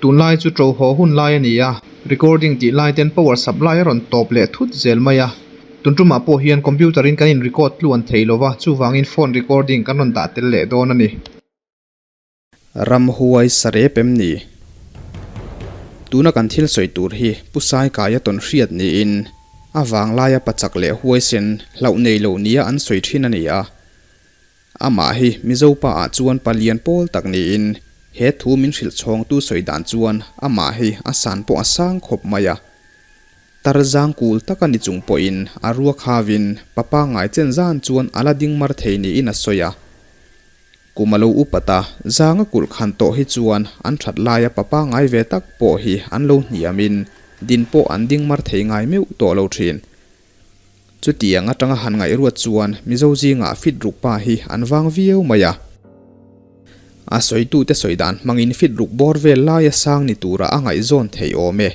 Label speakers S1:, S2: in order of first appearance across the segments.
S1: Tunlai chu ṭo haw hun lai a ni a, recording tih lai ten power supply a rawn tawp leh thut zel mai a. Tun ṭumah pawh hian computer in kan in record tluan thei lo va, chuvangin phone recording kan rawn dah tel leh dawn a ni. Ramhuai sarep em ni? Tuna kan thil sawi tur hi Pu Saikaia tawn hriat niin a vanglaia pachak leh huaisen hlauh nei lo nia an sawi thin a ni a. Amah hi Mizo pa ah chuan palian pawl tak niin he thu min hrilh chhawngtu sawi dan chuan amah hi a san pawh a sang khawp mai a. Tar zang kul tak a ni chung pawhin a ruak havin pa pangngai chen zan chuan a la ding mar thei niin a sawi a. Kum a lo upat a, zang a kulh khan tawh hi chuan an that laia pa pangngai ve tak pawh hi an lo hniamin din pawh an ding mar thei ngai meuh tawh lo thin. Chutiang atanga han ngaihruat chuan Mizo zingah fit ruk pa hi an vang viau mai a. A sawitute sawi dan hmangin fit ruk bawr vel laia sang ni tura a ngaihzawn theih awm e.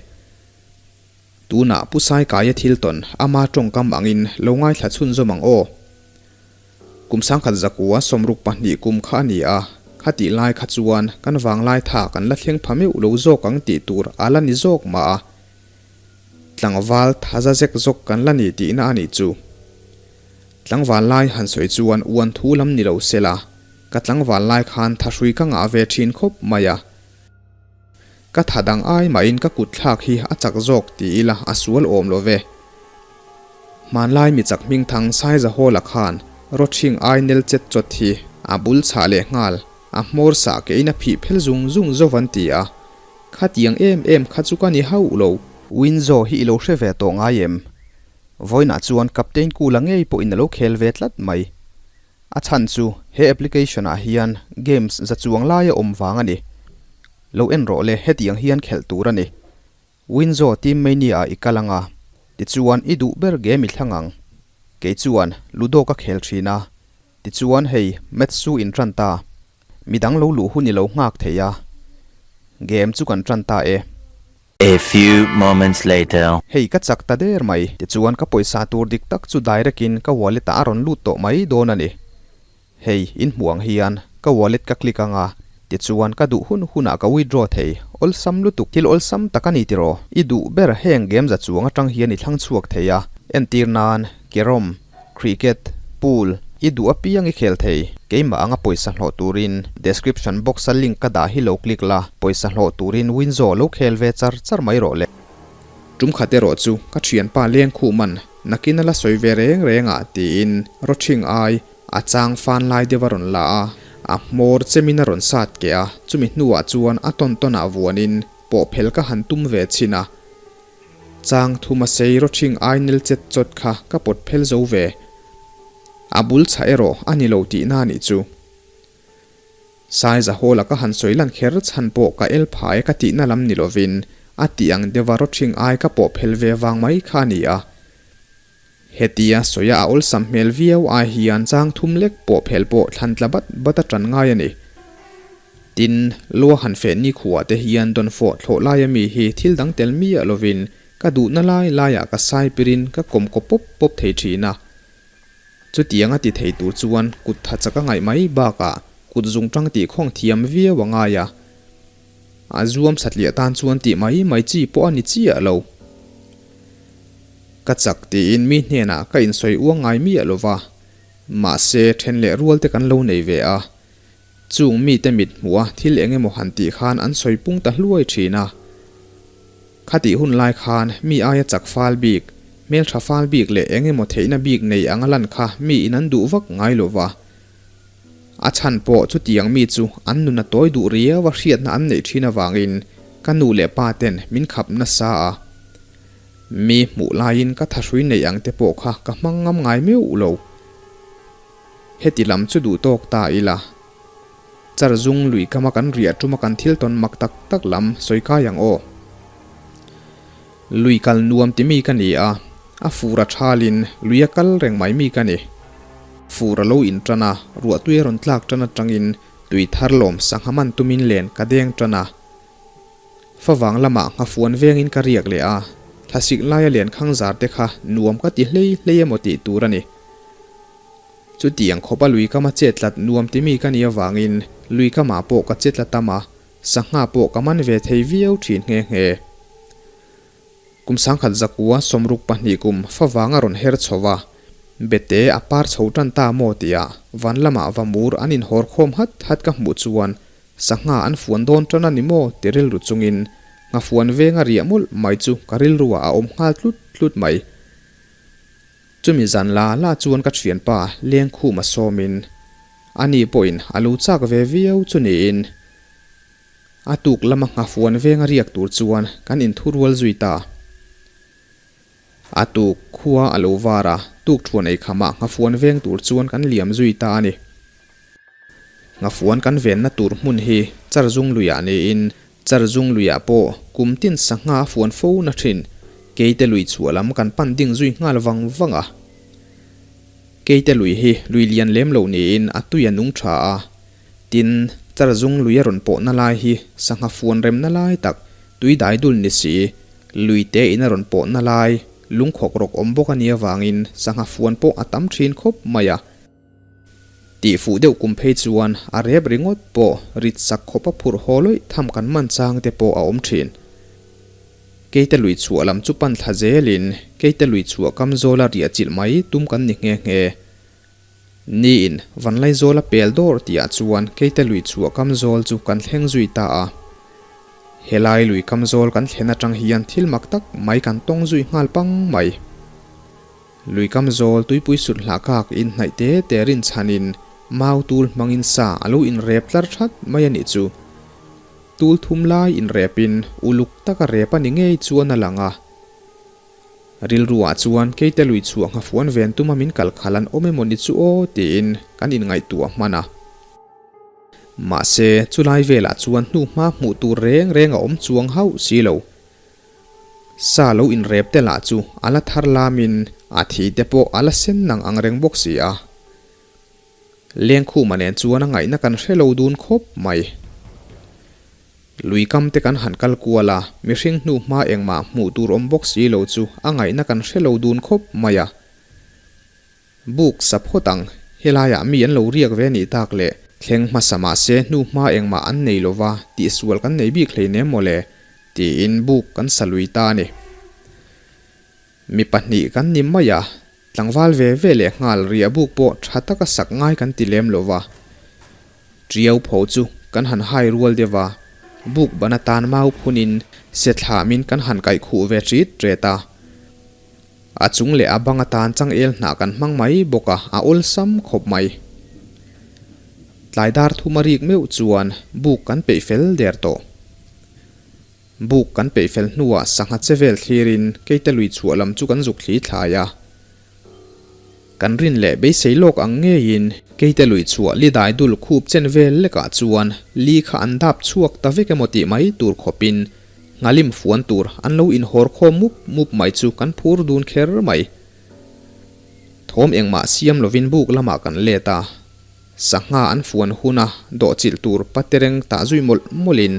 S1: Tunah Pu Saikaia thil tawn ama tawngkam angin lo ngaithla chhunzawm ang aw. Kum sangkhat zakua 62 kum kha a ni a, khatih lai kha chuan kan vanglai tha kan la thleng pha meuh lo zawk ang tih tur a la ni zawk mah a. Tlangval thaza zek zawk kan la ni tihna a nih chu. Tlangval lai han sawi chuan uan thu lam ni lo sela, ka tlangval lai khan thahrui ka ngah ve thin khawp mai a. Ka tha dang ai mahin ka kut thlak hi a chak zawk ti ila a sual awm lo ve. Hmanlai mi chak hming thang Saizahawla khan rawthing ai nel chet chawt hi a bul chhah leh nghal, a hmawr sah kein a phih phel zung zung zo an ti a. Khatiang em em kha chu ka ni hauh lo. Winzo hi i lo hre ve tawh ngai em? Vawiinah chuan Captain Kula ngei pawhin a lo khel ve tlat mai. A chhan chu he application ah hian games za chuang laia awm vang a ni. Lo en rawh le hetiang hian khelh tur a ni. Winzo team mania ah i kal anga, tichuan i duh ber game i thlang ang. Kei chuan Ludo ka khel thin a, tichuan hei match chu in tan ta. Midang lo luh hun i lo nghak thei a. Game chu kan tan ta e.
S2: A few moments later.
S1: Hei ka chak ta der mai. Tichuan ka pawisa tur dik tak chu direct in ka wallet ah a rawn lut tawh mai dawn a ni. Hei in hmuh ang hian ka wallet ka click anga tichuan ka duh hun hunah ka withdraw thei. Awlsam lutuk. Thil awlsam tak a ni tiraw? I duh ber heng game za chuang atang hian i thlang chhuak thei a. Entir nan, carrom, Cricket, pool, i duh apiang i khel thei. Keimah anga pawisa hlawh turin description box a link ka dah hi lo click la, pawisa hlawh turin Winzo lo khel ve char char mai rawh le. Tum khat erawh chu ka thianpa leng khuh man nakin a la sawi ve reng reng ah tiin rawthing ai a chang fan lai deuh a rawn la a, a hmawr chemin a rawn sat keh a, chumi hnuah chuan a tawn tawn ah vuanin pawhphel ka han tum ve chhin a. Chang thuma sei rawthing ai nel chet chawt kha ka pawt phel zo ve. A bul chhah erawh a ni lo tihna a nih chu. Saiza Hall-a ka han sawi lan kher chhan pawh ka el phai ka tihna lam ni lovin a tih ang deuha rawthing ai ka pawh phel ve vang mai kha a ni a. Hetia sawia a awlsam hmel viau ai hian chang thum lek pawh phel pawh thlan tla bat bat a tan ngai a ni. Tin, lua han feh ni khuah te hian dawnfawh thlawh laia mi hi thil dang tel miah lovin ka duhna lai laiah ka sai pirin ka kawm kaw pawp pawp thei thin a. Chutiang a ti thei tur chuan kut tha chak a ngaih mai bakah kut zungtang tih khawng thiam viau a ngai a. A zuam satliah tan chuan tih mai mai chi pawh a ni chiah lo. Ka chak tiin mi hnenah ka insawi uang ngai miah lo va, mahse then leh rual te kan lo nei ve a. Chung mite mit hmuh a thil eng emaw han tih khan an sawi pung ta hluai thin a. Khatih hun lai khan mi aia chak fal bik, hmeltha fal bik leh eng emaw theihna bik nei anga lan kha mi in an duh vak ngai lo va. A chhan pawh chutiang mi chu an nun a tawi duh riau a hriatna an neih thin avangin ka nu leh pa ten min khap nasa a. Mi hmuh laiin ka thahrui neih ang te pawh kha ka hmang ngam ngai meuh lo. Heti lam chu duh tawk ta ila. Char zung lui kama kan riah tuma kan thil tawn mak tak tak lam sawi kai ang aw. Lui kal nuam ti mi ka ni a, a fur a thalin lui a kal reng mai mi ka ni. Fur a lo in tan a, ruahtui a rawn tlak tan atangin tui thar lawm sangha man tumin len ka deng tan a. Favang lamah nghafuan vengin ka riak leh a, thlasik laia len khang zar te kha nuam ka ti hlei hlei emaw tih tur a ni. Chutiang khawpa lui kama chet tlat nuam ti mi ka nih avangin lui kamah pawh ka che tla tam a. Sangha pawh ka man ve thei viau thin nghe nghe. Kum sangkhat zakua 62 kum favang a rawn her chho va, bete a par chho tan ta maw tia van lamah va mur an inhawr khawm hat hat ka hmuh chuan sangha an fuan dawn tan a ni maw ti rilru chungin nghafuan venga riah mawlh mai chu ka rilruah a awm nghal tlut tlut mai. Chumi zan la la chuan ka thianpa lengkhum a sawmin ani pawhin a lo chak ve viau chu niin a tuk lama nghafuan venga riak tur chuan kan inthurual zui ta. A tuk khua a lo var a, tuk thuan ei khamah nghafuan veng tur chuan kan liam zui ta a ni. Nghafuan kan venna tur hmun hi Charzung luiah niin Charzung luiah pawh kum tin sangha a fuan fo na thin. Keite lui chhuah lam kan pan ding zui nghal vang vang a. Keite lui hi lui lian lem lo niin a tui a nung tha a. Tin, Charzung lui a rawn pawhna lai hi sangha fuan remna lai tak tui dai dul ni si, lui te in a rawn pawhna lai lungkhawk rawk awm bawk a nih avangin sangha fuan pawh a tam thin khawp mai a. Tih fuh deuh kum phei chuan a rep ringawt pawh rit sak khawp a phurh haw lawih tham kan man chang te pawh a awm thin. Keite lui chhuah lam chu pan thla zelin keite lui chhuah kam zawla riah chilh mai tum kan ni nghe nghe. Niin Vanlaizawl a pel dawr tihah chuan keite lui chhuah kam zawl chu kan thleng zui ta a. Helai lui kam zawl kan thlen atang hian thil mak tak mai kan tawng zui nghal pang mai. Lui kam zawl tuipui sut hlah kak in hnaih te te rin chhanin mau tul hmangin sa a lo inrep tlar that mai a nih chu. Tul thum lai inrepin uluk taka rep a ni ngei chuan a lang a. Rilruah chuan keite lui chhuah nghafuan ven tuma min kal khalh an awm emaw ni chu aw tiin kan inngaihtuah hman a. Mahse, chulai velah chuan hnuhma hmuh tur reng reng a awm chuang hauh si lo. Sa lo inrep te lah chu a la thar lamin a thi te pawh a la sen nang ang reng bawk si a. Lengkhuma nen chuan a ngaihna kan hre lo dun khawp mai. Lui kam te kan han kal kual a, mihring hnu hma engmah hmuh tur awm bawk si lo chu a ngaihna kan hre lo dun khawp mai a. Buk sa phawt ang, helaiah mi an lo riak ve nih tak le, thleng hmasa mahse hnu hma engmah an nei lova tihsual kan nei bik hleinem mawle, tiin buk kan sa lui ta a ni. Mi pahnih kan ni mai a, tlangval ve ve leh nghal riah buk pawh tha taka sak ngai kan ti lem lo va. Tiau pho chu kan han hai rual deuh a, buk ban atan mau phunin se thlamin kan han kaih khuh ve ṭit ṭet a. A chung leh a bang atan changel hnah kan hmang mai bawk a, a awlsam khawp mai. Tlai dar thum a rik meuh chuan buk kan peih fel der tawh. Buk kan peih fel hnuah sangha che vel thlirin keite lui chhuah lam chu kan zuk thli thlai a. Kan rin leh beisei lawk ang ngeiin keite lui chhuah li dai dul khup chen vel lekah chuan li kha an dap chhuak ta vek emaw tih mai tur khawpin nghalim fuan tur an lo inhawr khawm mup mup mai chu kan phur dun kher mai. Thawm engmah siam lovin buk lamah kan let a. Sangha an fuan huna dawhchilh tur patereng tah zui mawlh mawlhin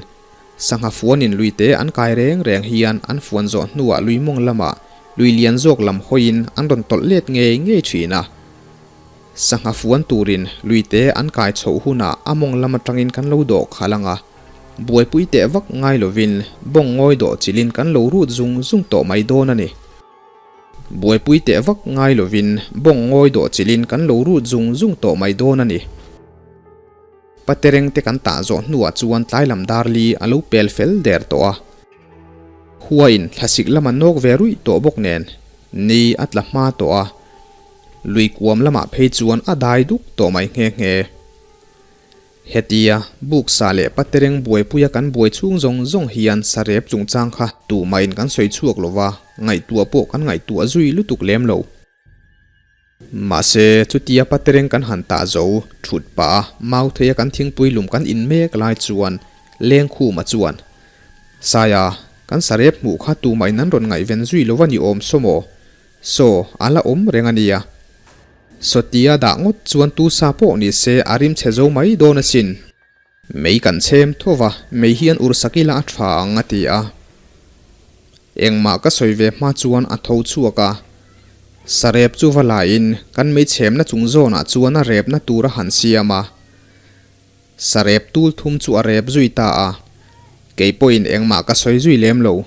S1: sangha fuanin luite an kai reng reng hian an fuan zawh hnuah lui mawng lamah lui lian zawk lam hawiin an rawn tawlh let ngei ngei thin a. Sangha fuan turin luite an kai chhoh hunah a mawng lam atangin kan lo dawh khalh ang a, buaipui teh vak ngai lovin bawng ngawi dawhchilhin kan lo rut zung zung tawh mai dawn a ni. Buaipui teh vak ngai lovin bawng ngawi dawh chilhin kan lo rut zung zung tawh mai dawn a ni. Patereng te kan tah zawh hnuah chuan tlai lam dar li a lo pel fel der tawh a. Khuain thlasik lam a nawk ve ruih tawh bawk nen ni a tla hma tawh a. Lui kuam lamah phei chuan a dai duk tawh mai nghe nghe. Hetia, buk sa leh patereng buaipuia kan buai chhung zawng zawng hian sarep chungchang kha tumahin kan sawi chhuak lo va, ngaihtuah pawh kan ngaihtuah zui lutuk lem lo. Mahse, chutia patereng kan han tah zo, thut pah a, mau theia kan thingpui lum kan in mek lai chuan Lengkhuma chuan, Saia, kan sarep hmuh kha tumahin an rawn ngaihven zui lo va ni awm saw maw? Saw, a la awm reng a nia. Sawtia dah ngawt chuan tu sa pawh ni se a rim chhe zo mai dawn asin. Mei kan chhem tho va, mei hian ursak ila a tha ang a ti a. Engmah ka sawi ve hma chuan a tho chhuak a. Sarep chu va laiin kan mei chhemna chung zawnah chuan a repna tur a han siam a. Sarep tul thum chu a rep zui ta a. Kei pawhin engmah ka sawi zui lem lo.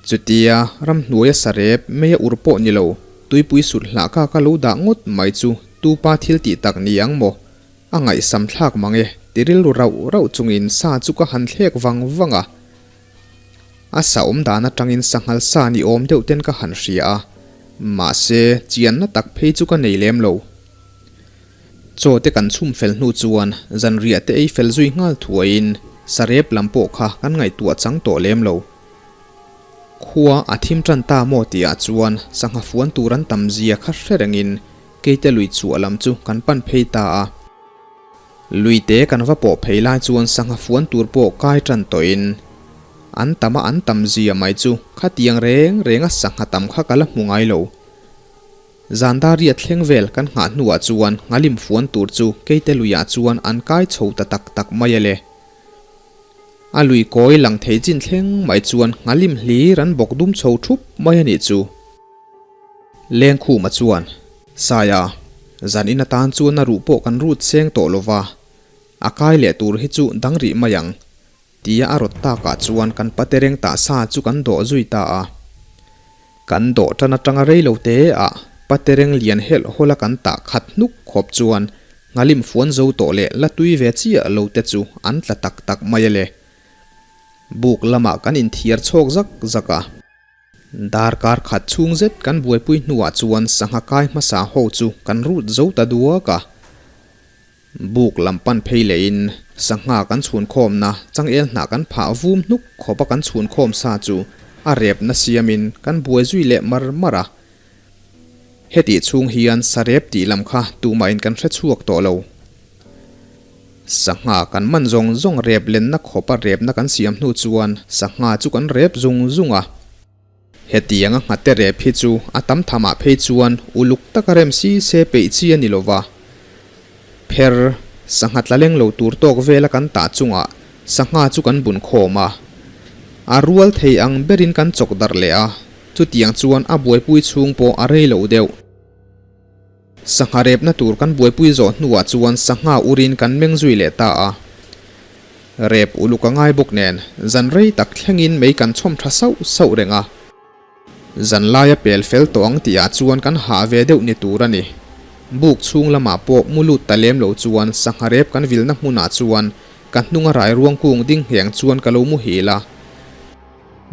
S1: Chutia ramhnuaia sarep meia ur pawh ni lo, tuipui sut hlah ka ka lo dah ngawt mai chu tupa thil tih tak ni ang maw? A ngaihsam thlak mang e, ti rilru rauh rauh chungin sa chu ka han thlek vang vang a. A sa awm dan atangin sanghal sa ni awm deuh ten ka han hria a, mahse chianna tak phei chu ka nei lem lo. Chaw te kan chhum fel hnu chuan zanriah te ei fel zui nghal thuaiin sarep lam pawh kha kan ngaihtuah chang tawh lem lo. Khua a thim tan ta maw tihah chuan sangha fuan tur an tam zia kha hre rengin keite lui chhuah lam chu kan pan phei ta a. Luite kan va pawh phei lai chuan sangha fuan tur pawh kai tan tawhin an tam a an tam zia mai chu khatiang reng renga sangha tam kha ka la hmu ngai lo. Zandariat thleng vel kan nghah hnuah chuan nghalim fuan tur chu keite luiah chuan an kai chho ta tak tak mai a le. A lui kawi lang thei chin thleng mai chuan nghalim hlir an bawk dum chho thup mai a nih chu. Lengkhuma chuan, Saia, zan in atan chuan a ruh pawh kan rut seng tawh lo va, a kai leh tur hi chu dang rih mai ang, Tia a rawt takah chuan kan patereng tah sa chu kan dawh zui ta a. Kan dawh tan atanga rei lo te ah patereng lian helh hawla kan tah khat hnuk khawp chuan nghalim fuan zo tawh leh la tui ve chiah lo te chu an tla tak tak mai a le. Buk lamah kan inthiar chhawk zak zak a. Darkar khat chhung zet kan buaipui hnuah chuan sangha kai hmasa ho chu kan rut zo ta duak a. Buk lam pan phei lehin sangha kan chhun khawmna changel hnah kan phah vum hnuk khawpa kan chhun khawm sa chu a repna siamin kan buai zui leh mar mar a. Hetih chhung hian sarep tih lam kha tumahin kan hre chhuak tawh lo. Sangha kan man zawng zawng rep lenna khawpa repna kan siam hnu chuan sangha chu kan rep zung zung a. Hetianga nghate rep hi chu a tam thamah phei chuan uluk taka rem si se peih chi a ni lo va. Pher, sangha tla leng lo tur tawk vela kan tah chungah sangha chu kan bun khawm a. A rual thei ang berin kan chawk darh leh a, chutiang chuan a buaipui chhung pawh a rei lo deuh. Sangha repna tur kan buaipui zawh hnuah chuan sangha urin kan meng zui leh ta a. Rep uluk a ngai bawk nen, zan rei tak thlengin mei kan chhawm tha sauh sauh reng a. Zan laia pel fel tawh ang tihah chuan kan hah ve deuh ni tur a ni. Buk chhung lamah pawh mu lut ta lem lo chuan sangha rep kan vilna hmunah chuan ka hnunga rai ruang kung ding ngheng chuan ka lo muhil a.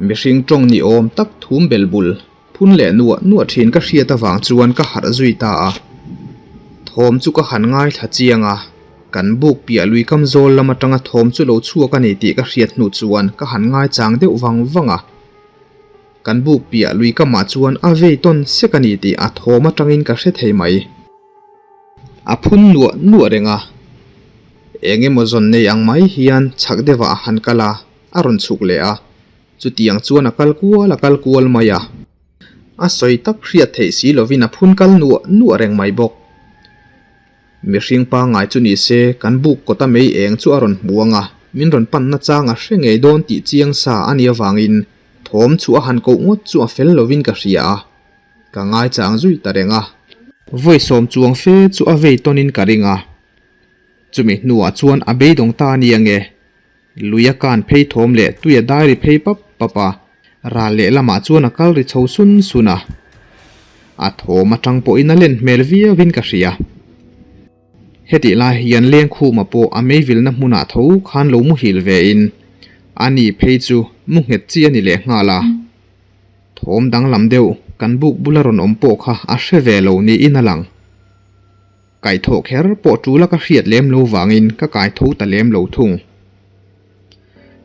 S1: Mihring tawng ni awm tak thum bel bul Phun leh nuah nuah thin ka hriat avang chuan ka harh zui ta a. Thawm chu ka han ngaithla chiang a, kan buk piah lui kam zawl lam atanga thawm chu lo chhuak a ni tih ka hriat hnu chuan ka han ngaichang deuh vang vang a. Kan buk piah lui kamah chuan a vei tawn sek a ni tih a thawm atangin ka hre thei mai. A phun nuah nuah reng a, eng emaw zawn nei ang mai hian chhak deuhah a han kal a, a rawn chhuk leh a. Chutiang chuan a kal kual a kal kual mai a. A sawi tak hriat theih si lovin a phun kal nuah nuah reng mai bawk. Mihring pangngai chu ni se kan buk kawta mei eng chu a rawn hmu ang a, min rawn panna chang a hre ngei dawn tih chiang sa a nih avangin thawm chu a han koh ngawt chu a fel lovin ka hria a, ka ngaichang zui ta reng a. Vawi sawm chuang fe chu a vei tawnin ka ring a, chumi hnuah chuan a beidawng ta a ni ange. Lui a kan phei thawm leh tui a dai ri phei pap pap a, ral leh lamah chuan a kal ri chho sun sun a. A thawm atang pawhin a len hmel viauin ka hria. Hetih lai hian Lengkhuma pawh a meivilna hmunah tho khan lo muhil vein a ni phei chu mu nghet chi a ni leh nghal a. Thawm danglam deuh kan buk bula rawn awm pawh kha a hre ve lo niin a lang. Kaithawh kher pawh ṭula ka hriat lem lo vangin ka kaitho ta lem lo thung.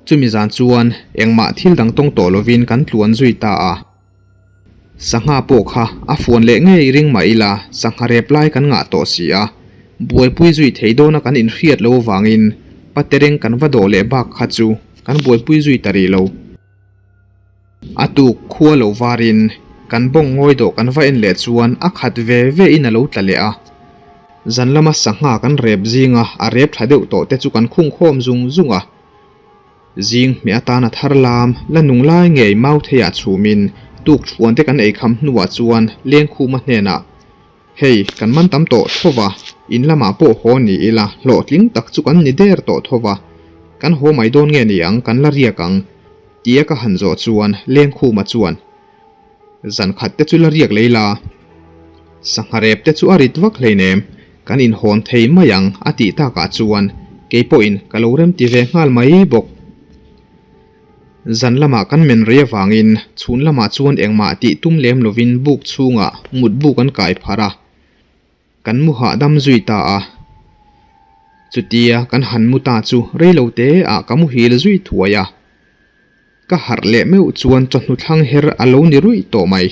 S1: Chumi zan chuan engmah thil dang tawng tawh lovin kan tluan zui ta a. Sangha pawh kha a fuan leh ngei ring mah ila sangha rep lai kan ngah tawh si a, buaipui zui thei dawna kan inhriat lo vangin patereng kan va dawh leh bak kha chu kan buaipui zui ta rih lo. A tuk khua lo varin kan bawng ngawi dawh kan va en leh chuan a khat ve ve in a lo tla leh a. Zan lama sangha kan rep zinga a rep tha deuh tawh te chu kan khung khawm zung zung a. Zing hmeh atana thar lam la nung lai ngei mau theiah chhumin tuk thuan te kan ei kham hnuah chuan Lengkhuma hnenah, Hei, kan man tam tawh tho va, in lamah pawh haw ni ila hlawhtling tak chu kan ni der tawh tho va. Kan haw mai dawn nge ni ang, kan la riak ang, tia ka han zawh chuan Lengkhuma chuan, Zan khat te chu la riak lei la, sangha rep te chu a rit vak hleinem, kan inhawn thei mai ang a tih takah chuan kei pawhin ka lo remti ve nghal mai bawk. Zan lamah kan men rei avangin chhun lamah chuan engmah tih tum lem lovin buk chhungah mutbu kan kai pharh a. Kan mu hahdam zui ta a. Chutia kan han mu ta chu reilo te ah ka muhil zui thuai a. Ka harh leh meuh chuan chawhnu thlang her a lo ni ruih tawh mai.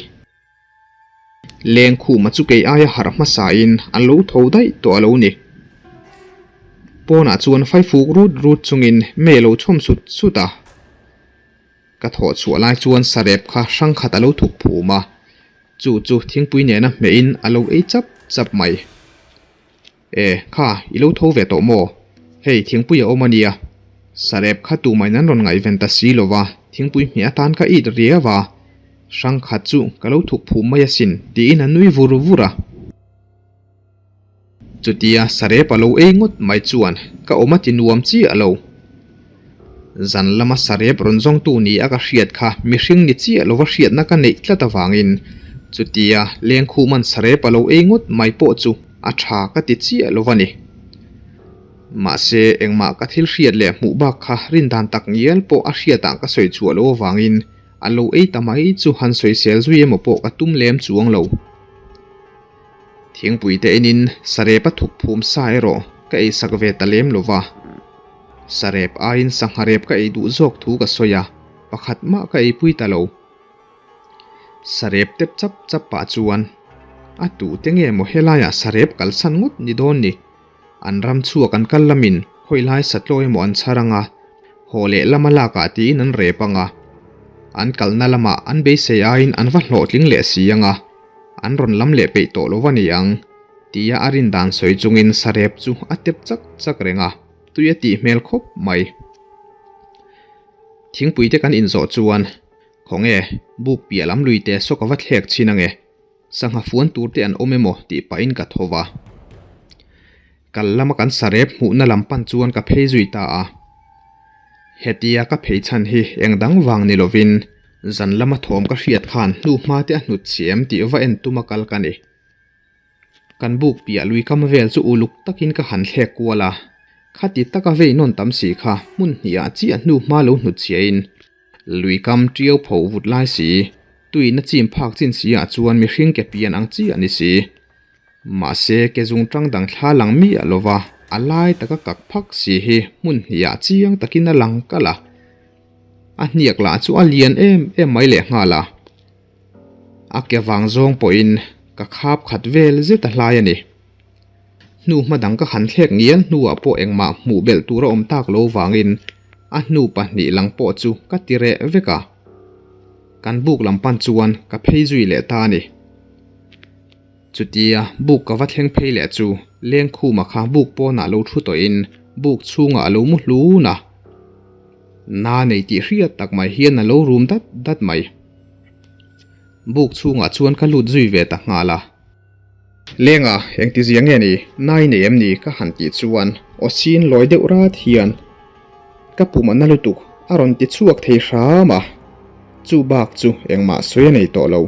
S1: Lengkhuma chu kei aia harh hmasa in a lo tho daih tawh a lo ni. Pawnah chuan faifuk rut rut chungin mei a lo chhawm sut sut a. Ka thawh chhuah lai chuan sarep kha hrang khat a lo thuk phum a, chu chu thingpui nena hmehin a lo ei chap chap mai. E, kha, i lo tho ve tawh maw? Hei, thingpui a awm a nia. Sarep kha tumah in an rawn ngaihven ta si lo va, thingpui hmeh atan ka it riau a, hrang khat chu ka lo thuk phum mai asin, tiin a nui vur vur a. Chutia sarep a lo ei ngawt mai chuan ka awm a ti nuam chiah lo. Zan lama sarep rawn zawngtu ni a ka hriat kha mihring ni chiah lova hriatna ka neih tlat avangin chutia lengkhuman sarep a lo ei ngawt mai pawh chu a tha ka ti chiah lo va ni. Mahse engmah ka thil hriat leh hmuh bak kha rindan tak ngial pawh a hriatah ka sawi chhuah loh avangin a lo ei ta mai chu han sawisel zui emaw pawh ka tum lem chuang lo. Thingpui te enin sarep a thuk phum sa erawh ka ei sak ve ta lem lo va. Sarep aiin sangha rep ka ei duh zawk thu ka sawi a, pakhat mah ka eipui ta lo. Sarep tep chap chap pah chuan a tute nge maw helaiah sarep kalsan ngawt ni dawn ni? An ram chhuak an kal lamin khawilai satlaw emaw an chhar anga, haw leh lama lakah tiin an rep anga, an kalna lamah an beisei aiin an va hlawhtling leh si anga, an rawn lam leh peih tawh lo va ni ang, tia a rin dan sawi chungin sarep chu a tep chak chak reng a, tui a tih hmel khawp mai. Thingpui te kan inzawh chuan, Khawnge, buk piah lam lui te saw ka va thlek chhin ange, Sangha fuan tur te an awm emaw tih pahin ka tho va. Kal lama kan sarep hmuhna lam pan chuan ka phei zui ta a. Hetia ka phei chhan hi eng dang vang ni lovin zan lama thawm ka hriat khan hnu hma te a hnut chhi em tih va en tuma kal ka ni. Kan buk piah lui kam vel chu uluk takin ka han thlek kual a. Khati taka vei nawn tam si kha hmun hnih ah chiah hnu hma lo hnut chhiain Lui kam ṭiau pho vut lai si, tuina chim phak chin si ah chuan mihring ke pian ang chi a ni si. Mahse, ke zung ṭang dang thla lang miah lo va, a lai taka kak phak si hi hmun hnih ah chiang takin a lang kalh a. A hniak lah chu a lian em em mai lehnghal a. A ke vang zawng pawhin ka khap khat vel zet a hlai a ni. Hnu hma dang ka han thlek ngial hnuah pawh engmah hmuh belh tur a awm tak lo vangin a hnu pahnih lang pawh chu ka ti reh vek a. Kan buk lam pan chuan ka phei zui leh ta a ni. Chutia buk ka va thleng phei leh chu Lengkhuma kha buk pawnah lo thu tawhin buk chhungah a lo mu hlun a. Na nei tih hriat tak mai hian a lo rum dat dat mai. Buk chhungah chuan ka lut zui ve ta nghal a. Lenga, engtizia nge ni? Nai nei em ni? ka han tih chuan aw sin lawi deuh rat hian ka pum a na lutuk a rawn ti chhuak thei hram a, chu bak chu engmah sawi a nei tawh lo.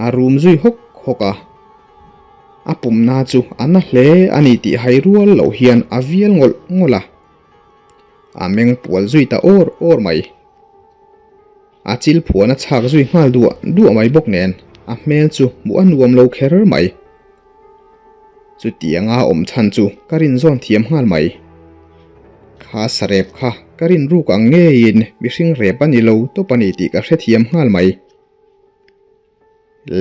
S1: A rum zui hawk hawk a, a pumna chu a na hle a ni tih hai rual loh hian a vial ngawlh ngawlh a, a meng pual zui ta awr awr mai. A chil phuan a chhak zui nghal duah duah mai bawk nen a hmel chu hmuh a nuam lo kher mai. Chutianga awm chhan chu ka rin zawn thiam nghal mai. Kha sarep kha ka rin ruk ang ngeiin mihring rep a ni lo tawp a ni tih ka hrethiam nghal mai.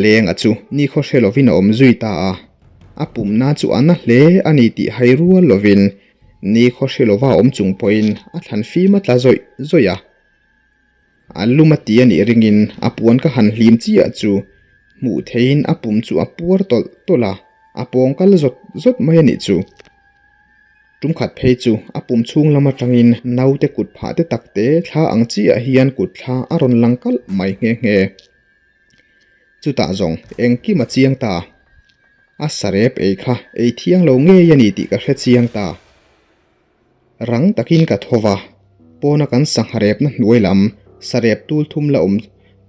S1: Lenga chu nikhaw hre lovin a awm zui ta a, a pumna chu a na hle a ni tih hai rual lovin nikhaw hre lova awm chung pawhin a thlan fim a tla zawih zawih a. A lum a ti a nih ringin a puan ka han hlim chiah chu hmuh theihin a pum chu a puar tawlh tawlh a, a pawng kal zawt zawt mai a nih chu. Tum khat phei chu a pum chhung lam atangin naute kut phah te tak te thla ang chiah hian kut thla a rawn lang kalh mai nghe nghe. Chutah zawng engkim a chiang ta. A sarep ei kha ei thiang lo ngei a ni tih ka hre chiang ta. Rang takin ka tho va, pawna kan sangha repna hnuai lam sarep tul thum la awm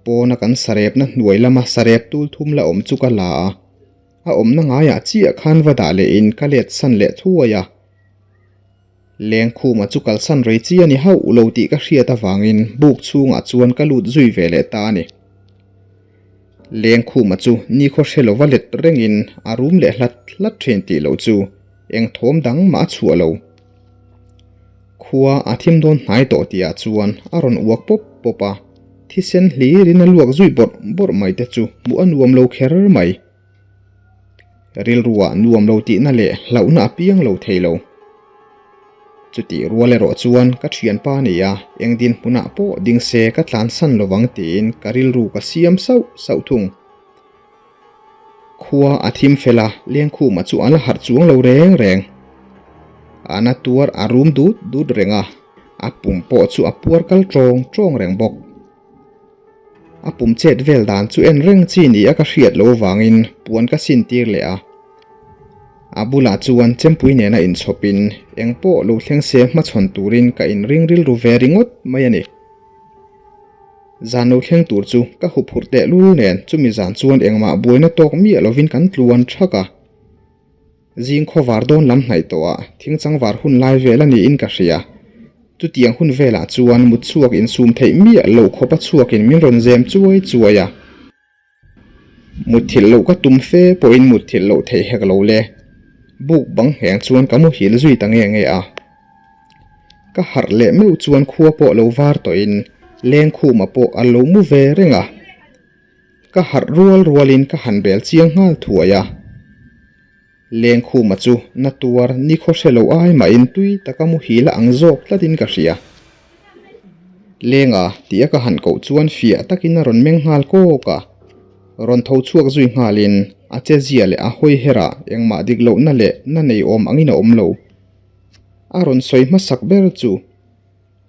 S1: pawna kan sarepna hnuai lama sarep tul thum la awm chu ka la a. A awmna ngaiah chiah khan va dah lehin ka let san leh thuai a. Lengkhuma chu kalsan rei chi a ni hauh lo tih ka hriat avangin buk chhungah chuan ka lut zui ve leh ta a ni. Lengkhuma chu nikhaw hre lova let rengin a rum leh hlat hlat thin tih loh chu eng thawm dang mah a chhuah lo. Khua a thim dawn hnai tawh tihah chuan a rawn uak pawp pawp a, thisen hlirin a luak zui bawrh bawrh mai te chu hmuh a nuam lo kher mai. Rilruah nuam lo tihna leh hlauhna a piang lo thei lo. Chutih rual erawh chuan ka thianpa a ni a, eng dinhmunah pawh ding se ka tlansan lovang tiin ka rilru ka siam sauh sauh thung. Khua a thim fel a, Lengkhuma chu a la harh chuang lo reng reng. A na tuar a rum dut dut reng a, a pum pawh chu a puar kal tawng tawng reng bawk. A pum chet vel dan chu en reng chi ni a ka hriat loh avangin puan ka sin tir leh a. A bulah chuan chempui nena inchhawpin eng pawh lo thleng se hmachhawn turin ka inring rilru ve ringawt mai a ni. Zan lo thleng tur chu ka huphurh tehlul nen chumi zan chuan engmah buaina tawk miah lovin kan tluan thak a. Zing khaw var dawn lam hnaih tawhah thingchang var hun lai vel a niin ka hria. Chutiang hun velah chuan mut chhuak insum theih miah loh khawpa chhuakin min rawn zem chuai chuai a. Mutthilh loh ka tum fe pawhin mutthilh loh theih hek lo le. Buk bang ngheng chuan ka muhil zui ta nge nge a. Ka harh leh meuh chuan khua pawh lo var tawhin lengkhuma pawh a lo mu ve reng a. Ka harh rual rualin ka han bel chiang nghal thuai a. Lengkhuma chu na tuar ni khaw hre lo ai mahin tui taka muhil a ang zawk tlatin ka hria. Lenga tih a ka han koh chuan fiah takin a rawn meng nghal kawk a. Rawn tho chhuak zui nghalin a che zia leh a hawi herah engmah dik lohna leh na nei awm angin a awm lo. A rawn sawi hmasak ber chu.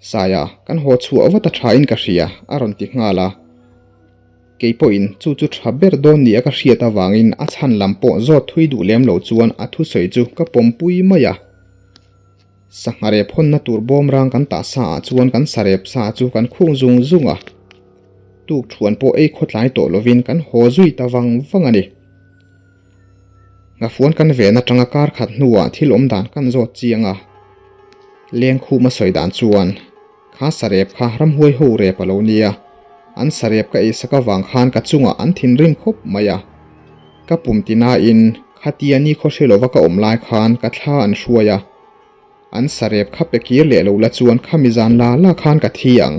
S1: Saia, kan haw chhuah vat a tha in ka hria, a rawn ti nghal a. Kei pawhin chu chu tha ber dawn nia ka hriat avangin a chhan lam pawh zawt thui duh lem lo chuan a thusawi chu ka pawmpui mai a. Sangha rep hawnna tur bawm rang kan tah sa ah chuan kan sarep sa chu kan khung zung zung a. Tuk thuan pawh ei khawtlai tawh lovin kan haw zui ta vang vang a ni. Nghafuan kan ven atanga kar khat hnuah thil awm dan kan zawt chiang a. Lengkhum a sawi dan chuan, Kha sarep kha ramhuai ho rep a lo nia, an sarep ka eisak avang khan ka chungah an thinrim khawp mai a. Ka pum ti nain khatia ni khaw hre lova ka awm lai khan ka thla an hruai a. An sarep kha pe kir leh lo la chuan khami zan la la khan ka thi ang.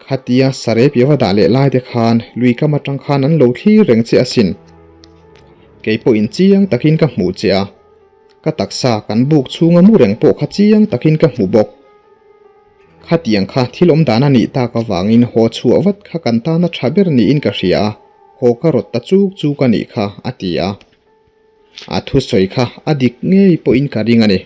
S1: Khatia sarep i va dah leh lai te khan lui kam atang khan an lo thlir reng che asin. Kei pawhin chiang takin ka hmuh che a, ka taksa kan buk chhunga mu reng pawh kha chiang takin ka hmu bawk. Khatiang kha thil awm dan a nih tak avangin haw chhuah vat kha kan tana tha ber niin ka hria a, haw ka rawt ta chuk chuk a nih kha, a ti a. A thusawi kha a dik ngei pawhin ka ring a ni.